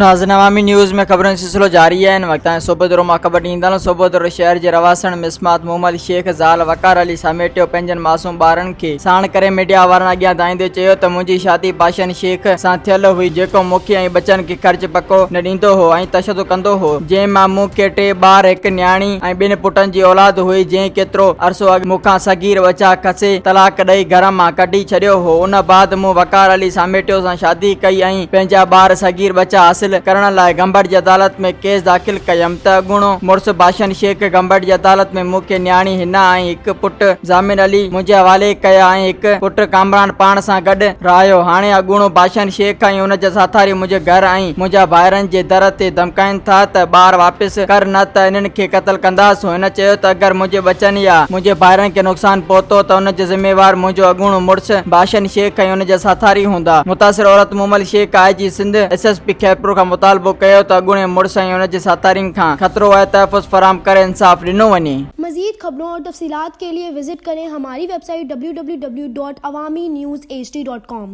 ناظرين عوامي نيوز ۾ خبرن جو سلسلو جاري آهي هن وقت تائين صوبيدرو مان خبر ڏيندا هلون صوبيدرو شهر جي رهواسڻ مسمات مومل شيخ زال وقار علي ساميٽيو پنهنجن معصوم ٻارن کي ساڻ ڪري ميڊيا وارن اڳيان دانهيندي چيو ته منهنجي شادي باشن شيخ سان ٿيل هئي جيڪو مون کي ۽ ٻچن کي خرچ پکو نه ڏيندو هو ۽ تشدد ڪندو هو جنهن مان مون کي ٽي ٻار هڪ نياڻي ۽ ٻن پٽن جي اولاد هئي جنهن ڪيترو عرصو اڳ مون کان صغير ٻچا کسي طلاق ڏئي گهر مان ڪڍي ڇڏيو هو ان بعد مون وقار علي ساميٽيو سان شادي ڪئي ۽ پنهنجا ٻار صغير ٻچا حاصل ڪرڻ لاء گمبٽ جي عدالت ۾ ڪيس داخل ڪيم ته اڳوڻو مڙس باشن شيخ گمبٽ جي عدالت ۾ مون کي نياڻي حنا ۽ هڪ پٽ ضامن علي منهنجي حوالي ڪيا ۽ هڪ پٽ ڪامران پاڻ سان گڏ رهايو. هاڻي اڳوڻو باشن شيخ ۽ ان جا ساٿاري منهنجي گهر ۽ منهنجا ڀائرن جي در تي ڌمڪائين ٿا ته ٻار واپس ڪر نه ته انهن کي قتل ڪنداسون. هن چيو ته اگر منهنجي ٻچن يا منهنجي ڀائرن کي نقصان پهتو ته ان جو ذميوار منهنجو اڳوڻو مڙس باشن شيخ ۽ ان جا ساٿاري هوندا. متاثر عورت Momal Shaikh I G Sindh, S S P Khairpur کان مطالبو ڪيو ته اڳوڻي مڙس ۽ ان جي ساٿارين کان خطرو ۽ تحفظ فراهم ڪري انصاف ڏنو وڃي. مزيد خبرون اور تفصيلات کے لئے وزٽ ڪرين ھماري ويب سائيٽ www.awamiNewsHD.com.